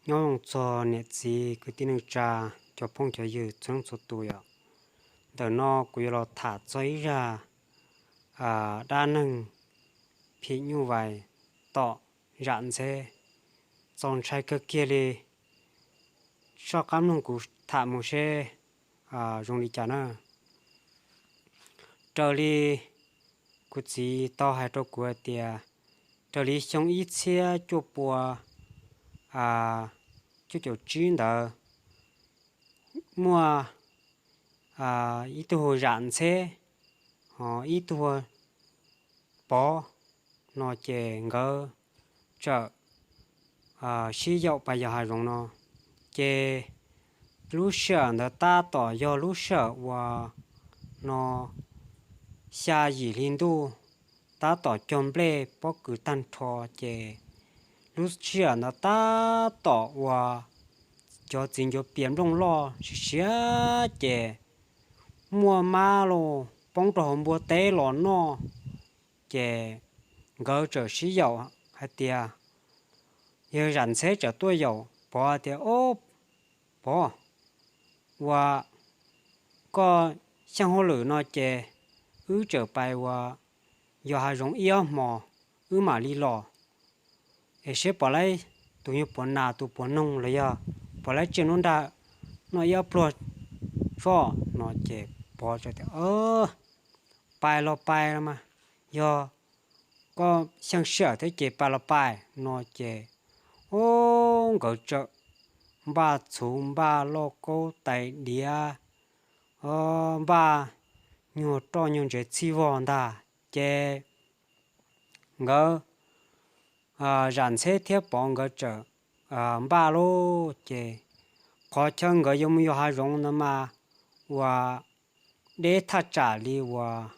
Nyob zoo txog niam txiv kwv tij neej tsa, cov phooj cov ywg txhua leej txhua tus yom. Ntawm no kuv yuav los tham txog ib zaj dab neeg phim nyuj vais tom Zam Ntxheb. Txaus ntshai kawg kiag li. Soj qab mloog kuv tham mus seb zoo li cas na. Raws li kuv txiv tau hais rau kuv hais tias, raws li xyoo ib txhiab cuaj pua cuaj caum tsib ntawd, muaj ib tug Zam Ntxheb, ho ib tug Pov no ces nkawd txawm sib yaum pais yos hav zoov no. Ces lub sij hawm ntawd tab tom yog lub sij hawm uas no xya yim hli ntuj, tab tom cog nplej pob kws tag nrho. Ces lub sij hawm ntawd tab tom uas cov txiv ncuav pias nplooj loj siav siav ces muaj mab los poob rau hauv npua teb los noj. Ces nkawd txawm sib yaum hais tias, yog Zam Ntxheb txawm tuaj yaum Pov tias, Ob, Pov, ua koj xyeej hauj lwm no ces wb txawm pais ua yos hav zoov ib ob hmos wb mam li los, es seb puas laib tus nyuag puav nas tus puav noog los yog puas laib tsiaj nruab nrag noj ib ob pluag soj no. Ces Pov tias, Pais los pais mas, yog koj xyeej sij hawm thiab ces pais los pais no. Ces ob, nkawd txawm npaj txhuv npaj lauj kaub tais diav, npaj nyuag roj nyuag ntsev txhij vog ntag. Ces nkawd, Zam Ntxheb thiab Pov nkawd txawm npaj lauj. Ces qhov chaw nkawd yuav mus yos hav zoov ntawd mas uas deb thaj tsam li uas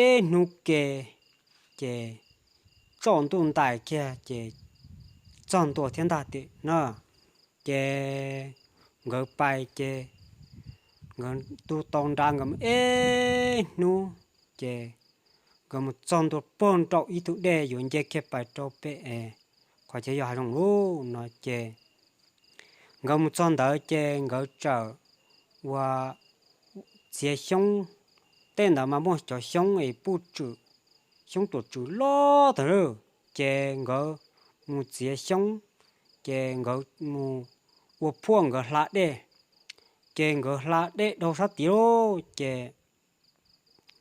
ib hnub ke, ces tsaus ntuj ntais kiag ces txog ntua thiab ntag tim na. Ces nkawd pais ces nkawd tu tau nra nkawd mus ib hnub, ces nkawd mus txog ntua puag nraum ib tug dej yuav nce kiag pais rau pem qhov chaw yos hav zoov lub no. Ces nkawd mus txog ntawd ces nkawd txawm ua txiav xyoob. Tej ntawd mas muaj cov xyoob es puj tswm, xyoob tuam tswm loj tag lawm. Ces nkawd mus txiav xyoob, ces nkawd mus ua phuaj nkawd hla dej. Ces nkawd hla dej dhau sab tid lauj. Ces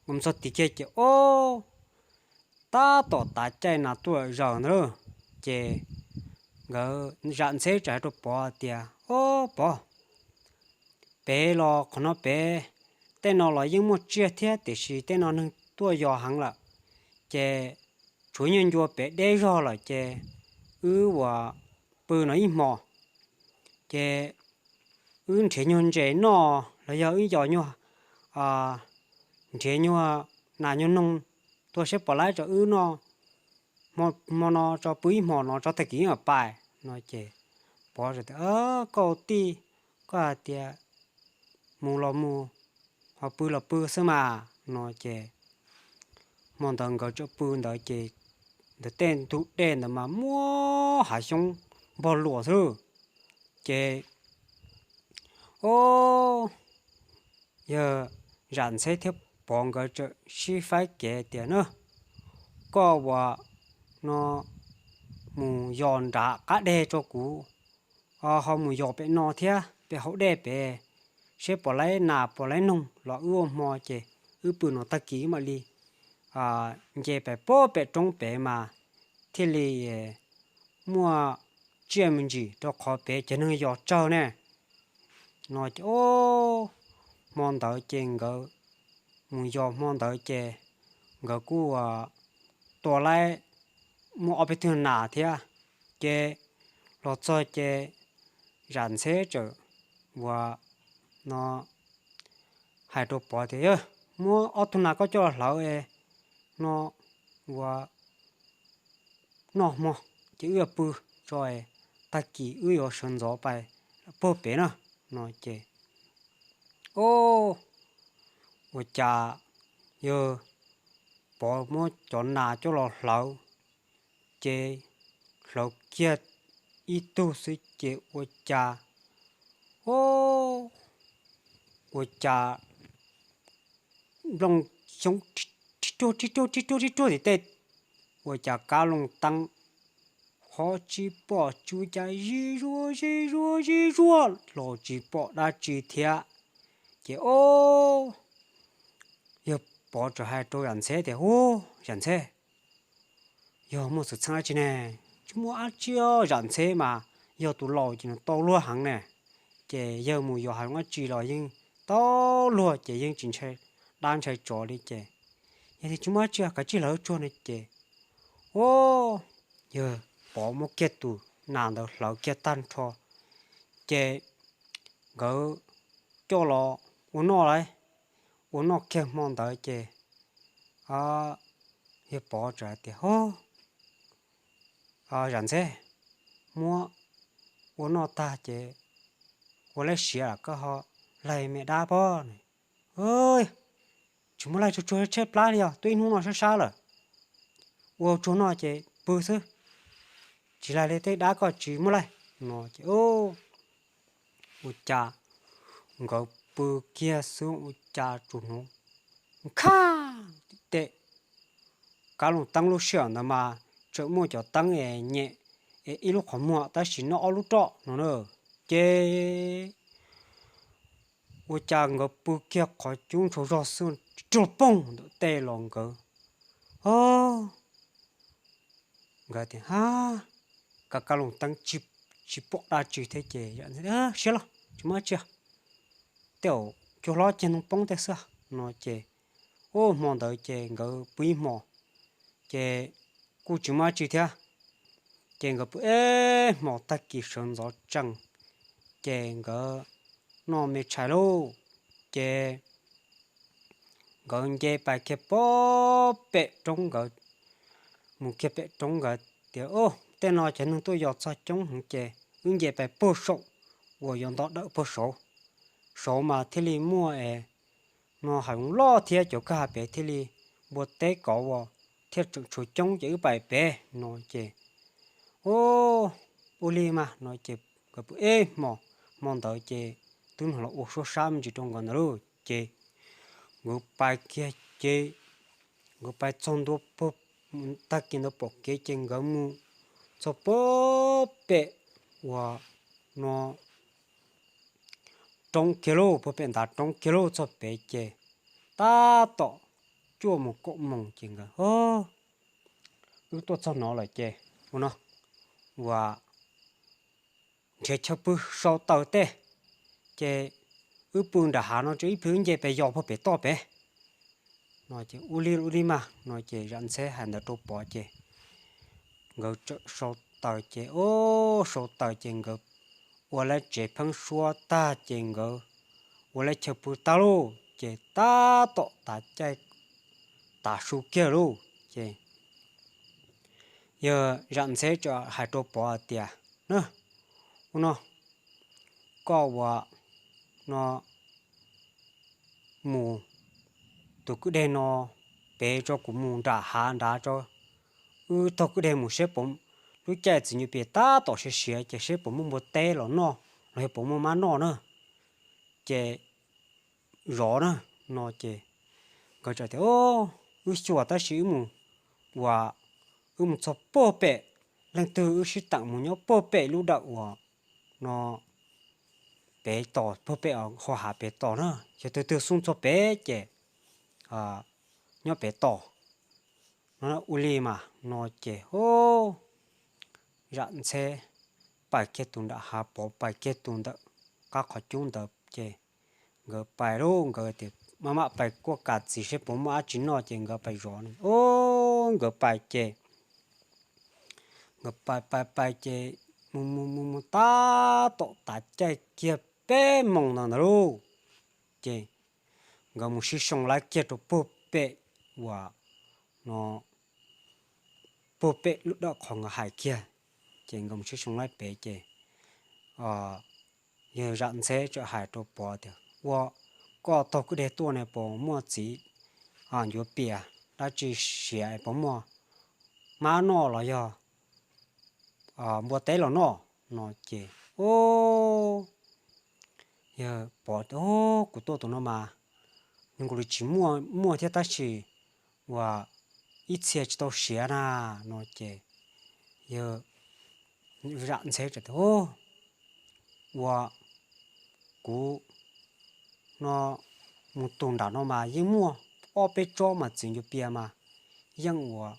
nkawd mus txog tid kiag ces ob, tab tom tav caij nas tuaj zaws ntag lauj. Ces nkawd Zam Ntxheb txawm hais rau Pov tias, Ob Pov, pem los qhov no pem, tej no los yeej muaj tsiaj thiab tiam sis tej no neeg tuaj yos heev lawm, ces tshuav nyuag ncua pem deb zog lawm ces wb ua pw no ib hmo, ces wb nrhiav nyuag ntses noj los yog wb yos nyuag, nrhiav nyuag nas nyuag noog tuaj seb puas laib rau wb noj hmo no tso pw ib hmo no tso tag kis wb mam pais no. Ces Pov tias, Koj tij, koj hais tias mus los mus, ho pw los pw xwb mas no. Ces hmo ntawd nkawd txawm pw ntawd ces ntawm tej ntug dej ntawd mas muaj hav xyoob npog luas xwb. Ces ob, yawg Zam Ntxheb thiab Pov nkawd txawm sib faib kev tias na, koj ua no mus yos nram qab deg rau kuv, ho mus yos pem no thiab pem hauv dej pem, seb puas laib nas puas laib noog los wb ua hmo ces wb pw no tag kis wb mam li nce pem puag pem roob pem mas thiaj li muaj tsiaj me ntsis rau qhov pem cov neeg yos tsawg ne no. Ces ob, hmo ntawd ces nkawd mus yos hmo ntawd ces nkawd kuj ua tua laib muaj ob peb tug nas thiab. Ces los txog ces Zam Ntxheb txawm ua no hais rau Pov tias, Yog muab ob tug nas koj coj los hlawv no ua noj hmo ces wb yuav pw tso, tag kis wb yuav sawv ntxov pais puag pem na no. Ces ob, ua cas yawg Pov muab cov nas coj los hlawv, ces hlawv kiag ib tug xwb ces ua cas, o, ua cas nplooj xyoob rib ruag rib ruag rib ruag rib ruag tim tej, ua cas kab looj teeb qhov tsis pom tsuas cas zij zuag zij zuag zij zuag los tsis pom dab tsi thiab. Ces o, yawg Pov txawm hais rau Zam Ntxheb tias, Ub, Zam Ntxheb, yog muaj xwm txheej dab tsi ne? Tsis muaj dab tsi, Zam Ntxheb mas yog tus laus ces nws tau luag heev ne, ces yawg mus yos hav zoov dab tsi los yeej tau luag ces yeej tsis ntshai dab ntshai tsov li ces yog tias tsis muaj dab tsi kav tsij hlawv tsuag no ces, o, yawg Pov muab kiag tus nas ntawd hlawv kiag tag nrho ces nkawd coj los ua noj lauj. Ua noj kiag hmo ntawd ces yawg Pov txawm hais tias, Ho, Zam Ntxheb, muab ua noj tag ces ua lawm siav los koj ho laig me dab pob. Tsis muaj laig, tsuag tsuag tshaib plab li os, twb ib hnub no sab sab lawm, ua tsuag noj ces pw xwb, tsis laig li, tej dab koj tsis muaj laig no ces ua cas nkawd pw kiag xwb ua cas tsuas hnov nkhaj, tej kab looj teeb lub sij hawm ntawd mas tseem muaj cov teeb es nyem es ib lub qhov muag tab sis noj ob lub roj no na. Ces ua cas nkawd pw kiag qhov cub ntsaug zog xwb, rog poog ntawm tej los nkawd, o, nkawd tias, Kab kab looj teeb tsis pom dab tsi thiab ces siab los tsis muaj dab tsi, tej zaum cua hlob ceg ntoo poob tej xwb no ces, ub, hmo ntawd ces nkawd pw ib hmos ces kuj tsis muaj dab tsi thiab. Ces nkawd pw ib hmos tag kis sawv ntxov tsees ces nkawd noj me tshais lauj, ces nkawd nce pais kiag pem, pem roob, nkawd mus kiag pem roob nkawd tias, Ub, tej no cov neeg tuaj yos txog coob heev ces wb nce pais puag saum uas yuav nto dawm puag saud, saud mas thiaj li muaj es no hav zoov loj thiab cov kwj ha pem thiaj li npua teb kov ua thiaj tseem tshuav coob ces wb pais pem no ces, ub, ua li mas no ces nkawd pw ib hmos, hmo ntawd ces twb hnov los ua suab sab me ntsis rau nkawd ntawd lauj. Ces nkawd pais kiag ces nkawd pais txog ntua, tag kis ntawd pom kev ces nkawd mus txog pem, pem uas no roob kiag lauj, puag pem ntav roob kiag lauj. Txog pem ces tab tom cuaj moos kaum moos ces nkawd, Wb tuaj txog no lawm ces ua no, uas nrhiav chaw pw sau taws tej, ces wb pw nram hav no ces ib pliag wb nce pes yos puag pem toj pem no ces ua li, ua li mas no ces Zam Ntxheb hais ntawd rau Pov ces nkawd txawm sau taws ces, o, sau taws ces nkawd ua lawv tsev pheeb suab tag ces nkawd ua lawv chaw pw tag lauj ces tab tom tav caij tav su kiag lauj ces yawg Zam Ntxheb txawm hais rau Pov hais tias, Na, ua no, koj ua no mus tus kwj deg no pem tso, kuv mus nram hav nrad tso, wb taug kwj deg mus seb puas, lub caij txiv nyuj pias tab tom siav siav ces seb puas muaj npua teb los noj los yog puas muaj mab noj na, ces zov na no ces nkawd txawm tias, Wb xyuas tab sis wb mus, uas wb mus txog puag pem, leej twg wb sib teem mus nyob puag pem lub dawm uas no pem tos, puag pem hau hav pem tos na, yog tus twg xub txog pem ces nyob pem tos no. Ua li mas no ces, o, Zam Ntxheb pais kiag tus nram hav, Pov pais kiag tus ntawm qab qhov cub ntawd ces nkawd pais lauj, nkawd tias maj mam pais kuaj kas txiv seb puas muaj dab tsi noj ces nkawd pais zov. O, nkawd pais ces nkawd pais pais pais ces mus mus mus mus tab tom tav caij kiag peb moos ntawd ntawd lauj, ces nkawd mus sib soo laib kiag rau puag pem uas no puag pem lub dawm qhov nkawd hais kiag, ces nkawd mus sib soo laib pem ces yawg Zam Ntxheb txawm hais rau Pov tias, Ua, koj taug kwj deg tuaj ne puas muaj txiv ncuav pias dab tsi siav, puas muaj mab noj los yog npua teb los noj? no ces, o, yawg Pov, kuv tuaj tus no mas nws nkaus li tsis muaj thiab tab sis uas ib txhia tsis tau siav na, no ces yawg Zam Ntxheb tias, ua kuv no mus tus nram no mas yeej muaj ob peb tsob mas txiv ncuav pias mas yeej ua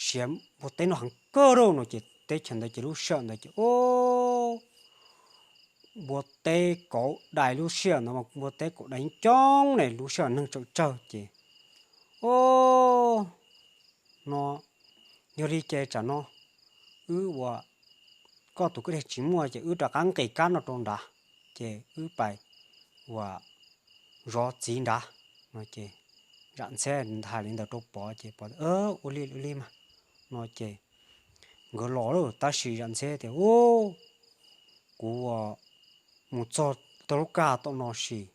siav npua teb no heev kawg lauj, no ces teb chaws ntawd ces lub sij hawm ntawd ces, o, npua teb kauv dais, lub sij hawm ntawd mas npua teb kauv dais coob ne, lub sij hawm neeg tsaum tsawg ces, o, no yog li ces tsam no wb ua, koj tus kwj deg tsis muaj ces wb rov qab nqis kab no rau nrad, ces wb pais ua zov txiv nrad, no ces Zam Ntxheb hais li ntawd rau Pov ces Pov, ua li ua li mas, no ces nkawd los lawm. Tab sis Zam Ntxheb tias, u, kuv ua mus txog tau lub kaj tom no sis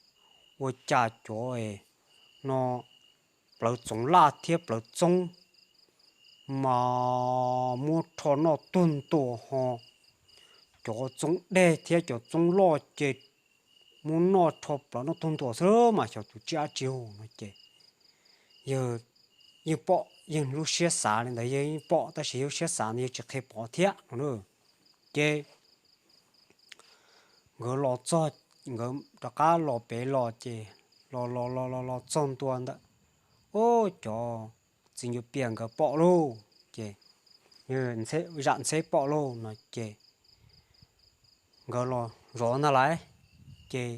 ua cas cov no plawv txoov laj thiab plawv txoob mas muab rho noj tug ntua ho, cov txoob dej thiab cov txoob loj ces muab noj rho plawv noj tug ntua xwb mas xyov tus tsiaj dab tsi no ces yawg yeej pom, yawg lub siab xav li ntawd yawg yeej pom tab sis yawg lub siab xav ntawd yawg tsis qhia Pov thiab no. Ces nkawd los txog, nkawd rov qab los pem los ces los los los los los txog ntua ntawm, o, cov txiv ncuav pias nkawd pom lauj ces, Zam Ntxheb pom lauj no ces nkawd los zov ntag lauj ces,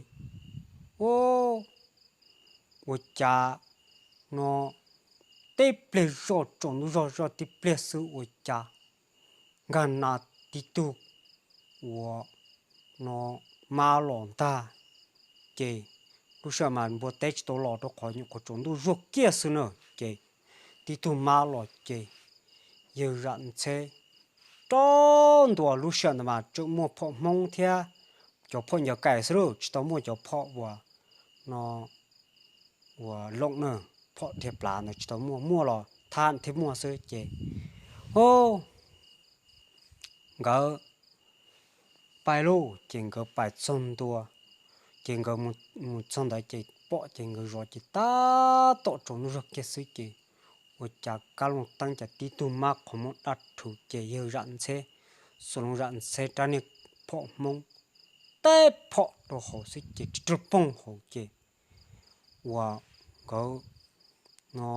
u, ua cas no tib pliag zoj tsaus ntuj zog zoj tib pliag xwb ua cas nkag na tib tug ua no mab los ntag. Ces lub sij hawm mas npua teb tsis tau los rau qhov nyuam qhuav tsaus ntuj zuag kiag xwb na ces tib tug mab los ces yawg Zam Ntxheb rov ntua. Lub sij hawm ntawd mas tseem muaj phom Hmoob thiab cov phom ncaws kaim xwb lauj, tsis tau muaj cov phom uas no uas looj na, phom dhia plav ntawd tsis tau muaj, muaj los thab thiaj muaj xwb ces, o, nkawd pais lauj ces nkawd pais txog ntua ces nkawd mus txog ntawd ces pom ces nkawd zov ces tab tom tsaus ntuj zog kiag xwb ces ua cas kab looj teeb cas tib tug mab qhov muag daj rhuv ces yawg Zam Ntxheb xuas loo Zam Ntxheb rab niag phom Hmoob teb phom rau hauv xwb ces rhiv rau poog hauv ces uas nkawd no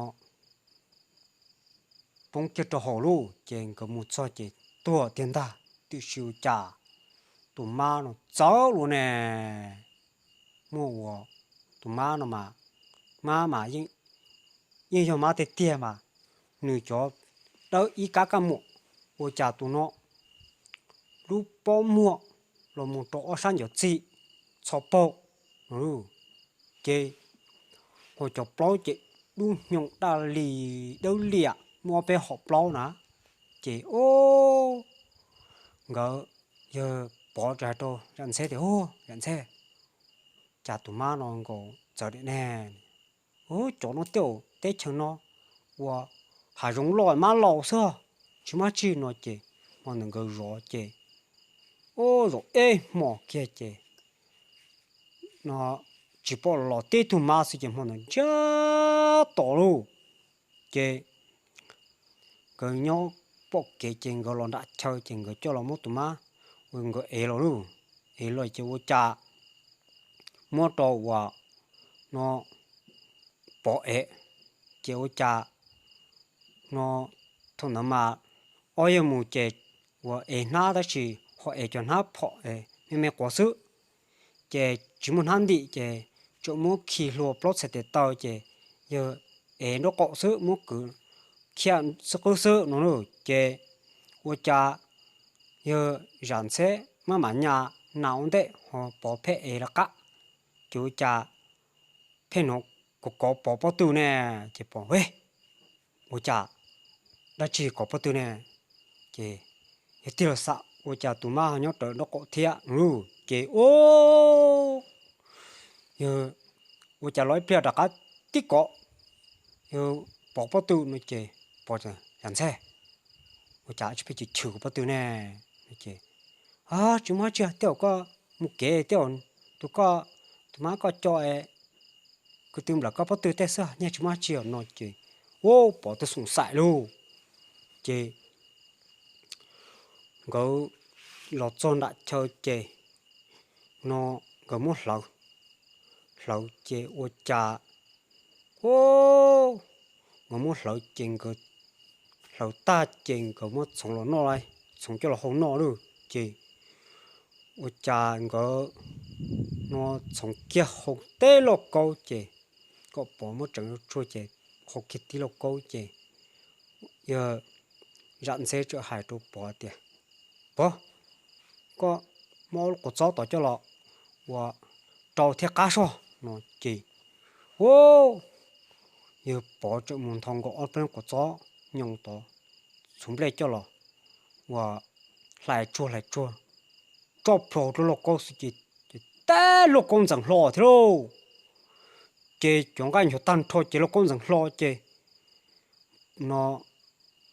poob kiag rau hauv lauj ces nkawd mus txog ces tuag tiag ntag. Tiam sis ua cas tus mab no txawv luaj ne, muaj ua tus mab no mas, mab mas yeej yog mab tiag tiag mas nws cov dawb ib kab kaj muam, ua cas tus no lub pob muag los mus rau ob sab ncov txig txho paug no lauj, ces ua cov plaub ces dub hnyoo daj li dawb liam muaj ob peb hom plaub na. Ces o, nkawd, yawg Pov rov hais rau Zam Ntxheb tias, Zam Ntxheb, cas tus mab no nkaus txawv li ne? Cov no tej teb chaws no ua hav zoov loj mab laus xwb, tsis muaj dab tsi no ces hmo ntawd nkawd zov ces, o, zov ib hmos kiag ces no tsis pom los tib tug mab xwb ces hmo ntawd ntsiag to lauj. Ces nkawd nyob pom kev ces nkawd los nram chaw ces nkawd coj los muab tus mab, nkawd ev los lauj, ev los ces ua cas muab rau uas no Pov ev, ces ua cas no thaum ntawd mas ob yawg mus ces uas ev hnab tab sis ho ev cov hnab phom me me quav xwb, ces tsis muaj hnab ntim ces tsuas muab khi hlua plaub txhais tes taw ces yawg ev nraub qaum xwb muab kwv khiaj xwb qwb xwb no lauj. Ces ua cas yawg Zam Ntxheb maj mam nyas nas ua ntej ho Pov pheej ev lawv qab, ces ua cas pheej hnov kov kov Pov pob tw ne, ces Pov, ua cas dab tsi kov pob tw ne? Ces yawg tig los xam ua cas tus mab ho nyob rawv nraub qaum thiab no lauj. Ces o, yawg ua cas los ib pliag rov qab tib kov yawg Pov pob tw no ces Pov, Zam Ntxheb, ua cas tsis pheej chwv chwv kuv pob tw ne? No ces Tsis muaj dab tsi, tej zaum koj mus kev, tej zaum tus koj, tus mab koj co es kwv tw nplawm koj pob tw tej xwb, nyaj tsis muaj dab tsi no ces, u, Pov twb xoom xaim lauj. Ces nkawd los txog nram chaw ces no nkawd muab hlawv, hlawv ces ua cas, u, nkawd muab hlawv ces nkawd hlawv tag ces nkawd muab txhoov los noj, txhoov coj los hau noj lauj. Ces ua cas nkawd no txhoov kiag hau tib lauj kaub ces kom Pov muab tseev tsuag ces hau kiag tib lauj kaub ces yawg Zam Ntxheb txawm hais rau Pov tias, Pov, koj muab ob lub quav txob tod coj los ua rau thiab qab soj no ces, u, yawg Pov txawm mus nthos nkaus ob peb lub quav txob nyoos tod, txhuv nplej coj los ua hlais tsuag hlais tsuag, tso plhuav rau lauj kaub xwb ces, ces tib lauj kaub ntxeev hlo thiab lauj. Ces cov nqaij nchuav tag nrho ces lauj kaub ntxeev hlo ces no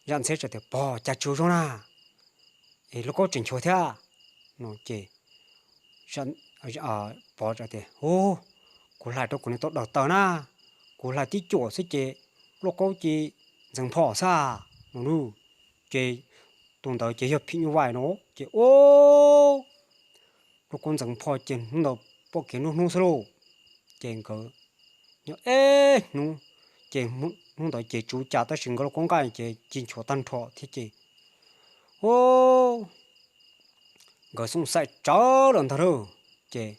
Zam Ntxheb txawm tias, Pov, cas tsis ua zoo na, es lauj kaub tseem nchuav thiab no ces Pov txawm tias, U, kuv hlais rau kuv niag tau daws taw na, kuv hlais tib cuam xwb ces lauj kaub cia li ntxeev hlo xwb no lauj. Ces tus ntawd ces yog phim nyuj vais no ces, u, lauj kaub ntxeev hlo ces hnub ntawd pom kev nruab hnub xwb lauj. Ces nkawd nyob ib hnub, ces hnub ntawd ces tsis ua cas tab sis nkawd lauj kaub nqaij ces ci nchuav tag nrho thiab ces, u, nkawd xoom xaim tsawv lawm ntag lauj. Ces,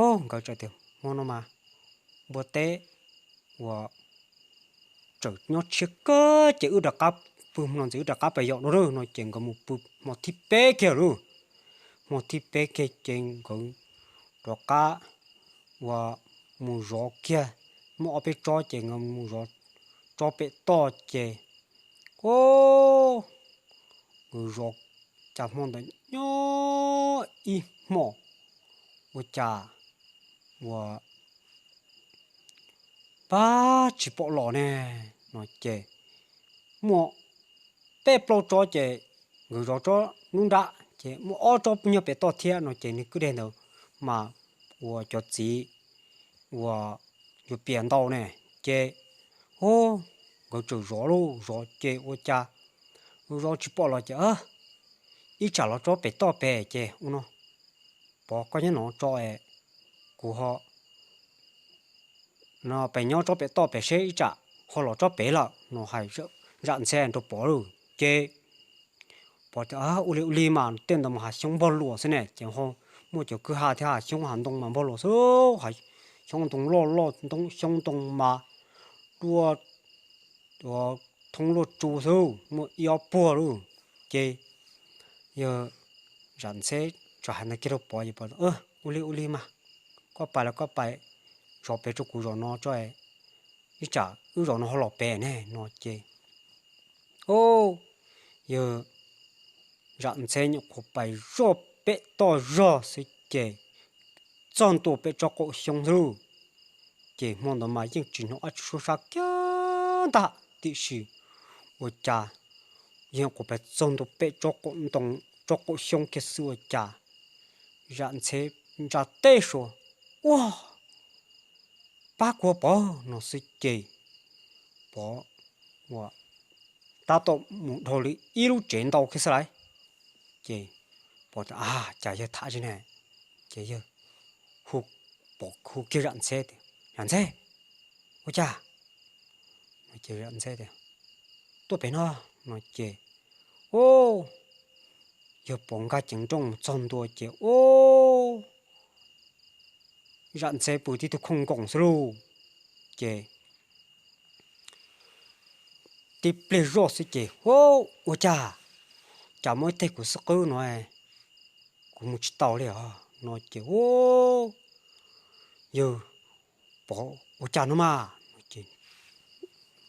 u, nkawd txawm tias, Hmo no mas npua teb uas tseem nyob tshiab kawg ces wb rov qab pw hmo no ntxiv wb rov qab pais yos dua no ces nkawd mus pw hmo thib peb kiag lauj. Hmo thib peb kiag ces nkawd rov qab uas mus zov kiag, muaj ob peb tsob ces nkawd mus zov tsob pem toj ces, u, nkawd zov cas hmo ntawd nyob ib hmos ua cas uas pab tsis pom los ne no ces muaj peb plaub tsob ces nkawd zov tsob nruab nrab ces muaj ob tsob nyob pem toj thiab no ces nws kwj deg ntawd mas ua cov txiv uas yuav pias ntau ne ces, u, nkawd txawm zov lauj, zov ces ua cas nkawd zov tsis pom los ces, ib tsam los tsob pem toj pem ces ua no, Pov koj nyob no tso es kuv ho no pem nyob tsob pem toj pem seb ib tsam ho los tsob pem lawm no hais Zam Ntxheb rau Pov lauj. Ces Pov tias, Ua li ua li mas tej ntawd mas hav xyoob npog luas xwb ne ces ho muaj cov kwj ha thiab hav xyoob hav ntoo mas npog luas xwb, hav xyoob ntoo loj loj, xyoob ntoo mas dua thoob luaj tsu xwb muaj ib ob puag lauj. Ces yawg Zam Ntxheb txawm hais ntawd kiag rau Pov ces Pov, Ua li ua li mas koj pais los koj pais zov pem rau kuv zov no tso, ib tsam wb zov no ho los pem ne no ces, u, yawg Zam Ntxheb nyuam qhuav pais zoj pem toj zog xwb ces txog ntua pem tsob qaum xyoob xwb lauj. Ces hmo ntawd mas yeej tsis hnov dab tsi suab sab kiag ntag tiam sis ua cas yawg nyuam qhuav pais txog ntua pem tsob qaum ntoo, tsob qaum xyoob kiag xwb ua cas Zam Ntxheb ntsa teb suas, Ua, pab kuv Pov no xwb ces Pov ua tab tom mus dhau li ib lub tsev ntau kiag xwb lauj. Ces Pov tias, A, cas yawg tham tsi ne? Ces yawg hu, Pov hu kiag Zam Ntxheb tias, Zam Ntxheb, ua cas? Zam Ntxheb tias, Tuaj pem no no ces, u, yawg Pov nkag ceev nrooj mus txog ntua ces, u, Zam Ntxheb pw tib tug khooj nkoos xwb lauj. Ces tib pliag zoj xwb ces, Ua, ua cas, cas muaj ib teg kuv xwb qwb no, kuv mus tsis tau li os no ces, u, yawg Pov ua cas no mas no ces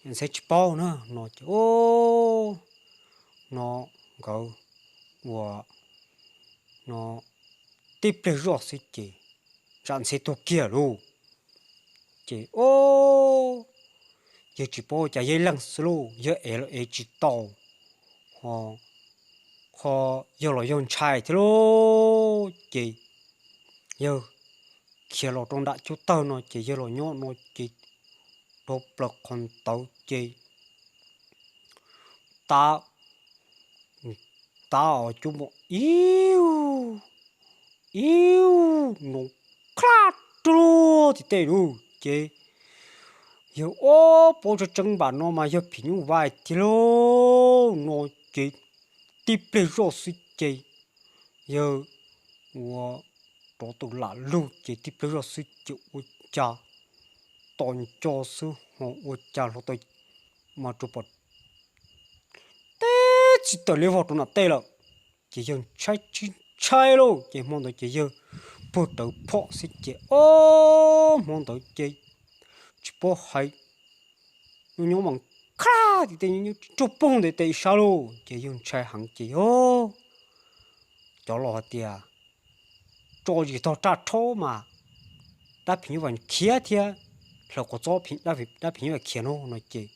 Zam Ntxheb tsis paub na no ces, u, no nkawd ua no tib pliag zoj xwb ces Zam Ntxheb tuag kiag lauj. Ces, u, yawg tsis paub cas yawg ib leeg xwb lauj, yawg ev los ev tsis tau, ho qhov yawg los yawg ntshai thiab lauj. Ces yawg khiav los rau nram cub tawg no ces yawg los nyob no ces rau plaws qhov ntawd ces tab, tab os cub mom ib ib no qhab rau tim tej lawm ces yawg ob paub tseeb tseeb npam no mas yawg phim nyuj vais thiab lauj no ces tib pliag zoj xwb ces yawg ua rov tau lam lug ces tib pliag zoj xwb ces ua cas tos nco xwb ho ua cas hluav taws mas rau pom teb txij taws liab vog rau nram tej lawm. Ces yawg ntshai tsis ntshai lauj ces hmo ntawd ces yawg puag rawv phom xwb ces ob hmo ntawd ces tsis paub hais nyob nyob mas khab tim tej nyob nyob tsis raug poog ntev tes ib sab lauj ces yawg ntshai heev ces yawg cov laus hais tias tso zis tog raj rhaub mas dab phim nyuj vais khiav thiab hlawv quav txob dab phim nyuj vais khiav no no ces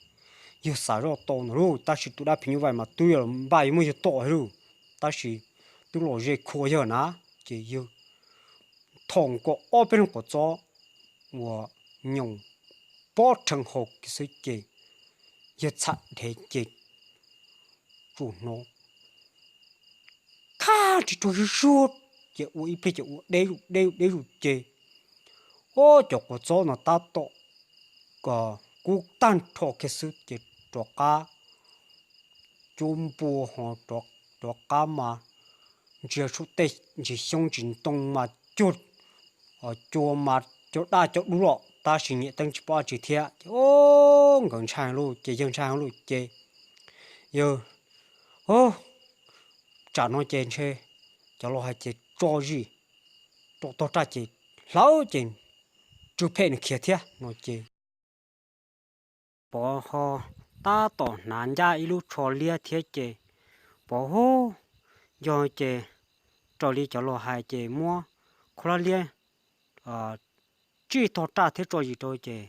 yawg xav zoj tau ntawd lauj tab sis tus dab phim nyuj vais mas twb yog npaj yuav muab yawg tom thiab lauj tab sis twb los ze khua yawg na ces yawg thom nkaus ob peb leeg quav txob uas nyoos pob rhees hauv kiag xwb ces yawg txham dhev ces tsuas hnov khab ris rau zuj zus ces ua ib pliag ces ua deb zuj deb zuj deb zuj ces ob cov quav txob no tab tom kub tag nrho kiag xwb ces rov qab cua npua ho rov qab mas ntsia saum tej ntsis xyoob ntsis ntoo mas cuag cua mas cov daj cov dub los tab sis nyem teeb tsis paub dab tsi thiab ces nkawd ntshai lauj ces yawg ntshai lauj ces yawg tsam no ces ntshe cov laus hais ces tso zis rau tog raj ces hlawv ces tsw phem nws khiav thiab no ces Pov ho tab tom hnav ncaj ib lub tsho liab thiab ces Pov hu yog ces raws li cov laus hais ces muab khaub hlab liab tsij tog raj thiab tso zis rau ces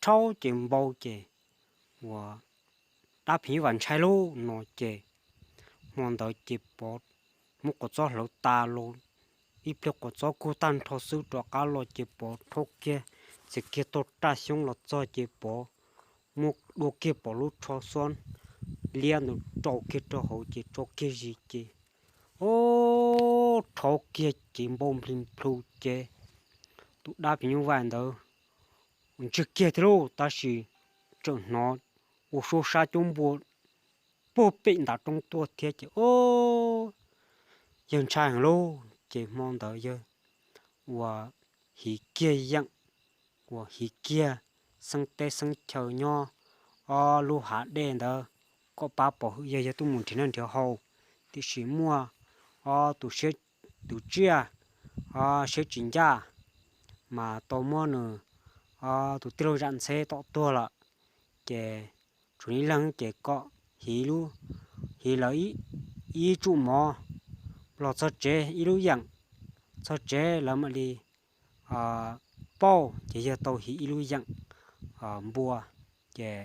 rhaub ces npau ces uas dab phim nyuj vais ntshai lauj no ces hmo ntawd ces Pov muab quav txob hlawv tas los ib pliag quav txob kub tag nrho xwb rov qab los ces Pov rhaub kiag txiav kiag tog raj xyoob los txog ces Pov muab dua kiag Pov lub tsho xob liab ntawd rau kiag rau hauv ces tso kiag zis ces o rhaub kiag ces npau nplig nplhu ces tus dab phim nyuj vais ntawd ntswg kiag thiab lauj tab sis tseem hnov ua suab sab cub npua puag pem ntav roob tuaj thiab ces o yawg ntshai heev lauj ces hmo ntawd yawg uas hiv kiag yeem uas hiv kiag xeeb teb xeeb chaw nyob ob lub hav dej ntawd kom pab pov hwm yawg yawg tuaj mus nrhiav noj nrhiav haus tiam sis muaj ob tus siab tus tsiaj siab tsis ncaj mas tau muab nws tus tij laug zam ntxheb tom tuag lawm ces tsuas ib leeg ces kom hiv lub, hiv lawv ib tsum mov los txog tsev ib lub yeem, txog tsev lawv mam li pauj ces yawg tau hiv ib lub yeem npua ces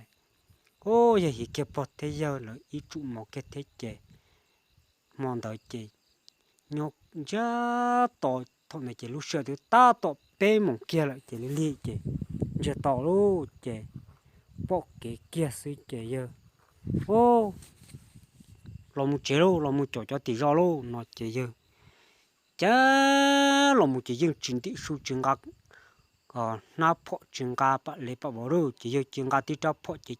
yawg hiv kiag pog thiab yawg lawv ib tsum mov kiag thiab ces hmo ntawd ces nyob ntsiag to thaum ntawd ces lub sij hawm twb tab tom peb moos kiag lawm ces lig lig ces ntsiag to lawm ces pom kev kiag xwb ces yawg los mus tsev lauj, los mus caum cov tim zos lauj no ces yawg cav los mus ces yeej tsis ntim su tsis nqa hnab phom tsis nqa pam lev pam vauv lauj ces yawg cia nqa tib rab phom ces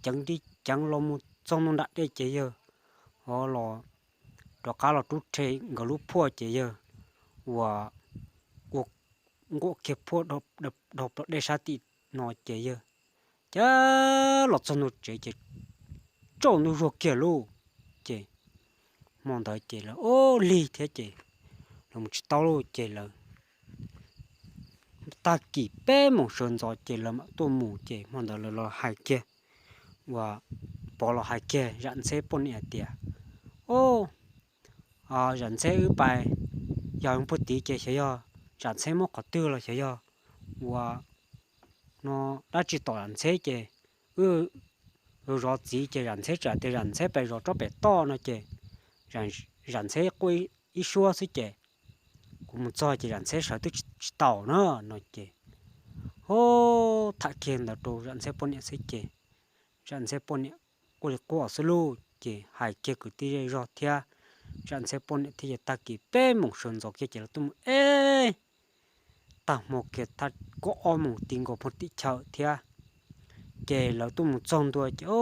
ceev tib ceev los mus txog ntua nram dej ces yawg los rov qab los rub rhe nkawd lub phuaj ces yawg uas ua nkuam kiag phuaj dhau plaws dej sab tim no ces yawg cav los txog ntua tsev ces tsaus ntuj zuag kiag lauj ces hmo ntawd ces lawv ua lig thiab ces los mus tsis tau lauj ces lawv tag kis peb moos sawv ntxov ces lawv mam tuaj mus ces hmo ntawd lawv los hais kiag uas Pov los hais kiag zam ntxheb poj niam hais tias, o, zam ntxheb wb pais yog puag tid ces xyov yog zam ntxheb muab qhov twg los xyov yog ua no dab tsi tom zam ntxheb ces wb zov txiv ces Zam Ntxheb txawm tias Zam Ntxheb pes zov tsob pem toj no ces Zam Ntxheb quaj ib suab xwb ces kuv mus txog ces Zam Ntxheb sawv twb tsis taus na no ces, o, tham kiag ntawd rau Zam Ntxheb poj niam xwb ces Zam Ntxheb poj niam quaj li quaj xwb lauj ces hais kiag kwv tij zej zog thiab Zam Ntxheb poj niam thiab ces tag kis peb moos sawv ntxov kiag ces lawv tuaj mus ib tag hmo kiag thaj kaum ob moos ti nkaus phooj tim chaw thiab ces lawv tuaj mus txog ntua ces, o,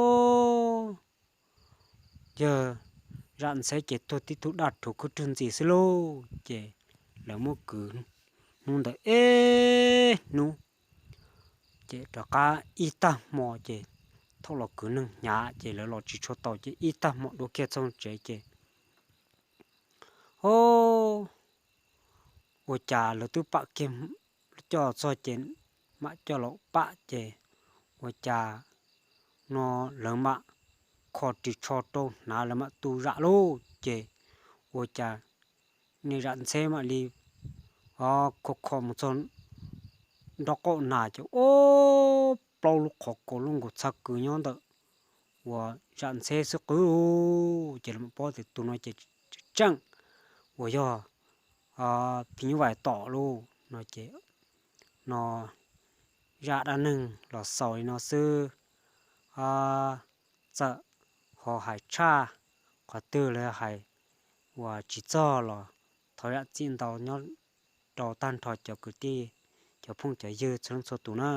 yawg Zam Ntxheb ces tuag tib tug daj rhuv khwb rwg ntxi xwb lauj ces lawv muab kwv hnub ntawd ib hnub ces rov qab ib tag hmo ces thaum los kwv neeg hnyav ces lawv los tsis tshua tau ces ib tag hmo dua kiag txog tsev ces, o, ua cas lawv twb pam kiag coj txog ces mam coj los pam ces ua cas no lawv mam kho ris tsho rau hnav lawv mam tu Zam lauj ces ua cas niag Zam Ntxheb mam li kho kho mus txog nraub qaum nas ces ua plaub lub qhov kaus lub nkaus txhaj kws nyob ntawm uas Zam Ntxheb xwb qwb ces lawv mam paub tias tus no ces tseem uas yog phim nyuj vais tom lauj no ces no zaj dab neeg los xaus li no xwb. Txawm ho hais tshaj qhov twg los hais uas tsis txog los thov zam txim ntau nyob rau tag nrho cov kwv tij, cov phooj cov ywg txhua leej txhua tus na.